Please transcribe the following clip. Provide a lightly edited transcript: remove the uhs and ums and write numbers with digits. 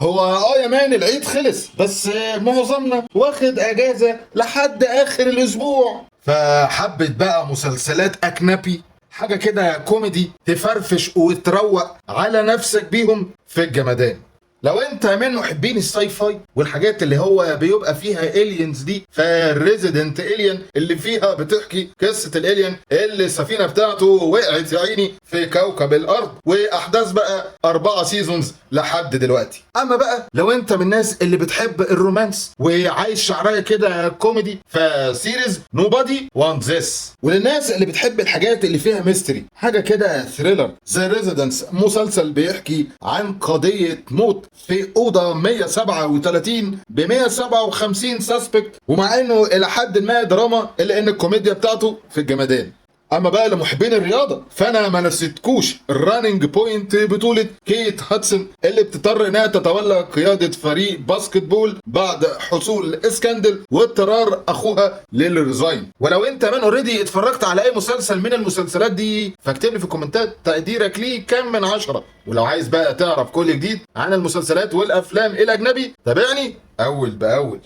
هو يا man العيد خلص، بس معظمنا واخد اجازة لحد اخر الاسبوع، فحبت بقى مسلسلات اجنبي، حاجة كده كوميدي تفرفش وتروق على نفسك بيهم في الجمدان. لو انت من محبين ال sci-fi والحاجات اللي هو بيبقى فيها aliens دي، ف Resident Alien اللي فيها بتحكي قصة ال alien اللي السفينة بتاعته وقعت يا عيني في كوكب الارض، واحداث بقى 4 seasons لحد دلوقتي. اما بقى لو انت من الناس اللي بتحب ال romance وعايز شعرية كده كوميدي، ف series Nobody Wants This. وللناس اللي بتحب الحاجات اللي فيها mystery، حاجة كده thriller، The Residence، مسلسل بيحكي عن قضية موت في اوضة 137 ب 157 suspect، ومع انه الى حد ما دراما الا ان الكوميديا بتاعته في الجمدان. اما بقى لمحبين الرياضة فانا ما نسيتكوش ال Running Point، بطوله كيت هاتسون اللي بتضطر انها تتولى قيادة فريق basketball بعد حصول scandal واضطرار اخوها لل resign. ولو انت من already اتفرجت على اي مسلسل من المسلسلات دي، فاكتب لي في الكومنتات تقديرك ليه كام من 10. ولو عايز بقى تعرف كل جديد عن المسلسلات والافلام الاجنبي، تابعني اول باول.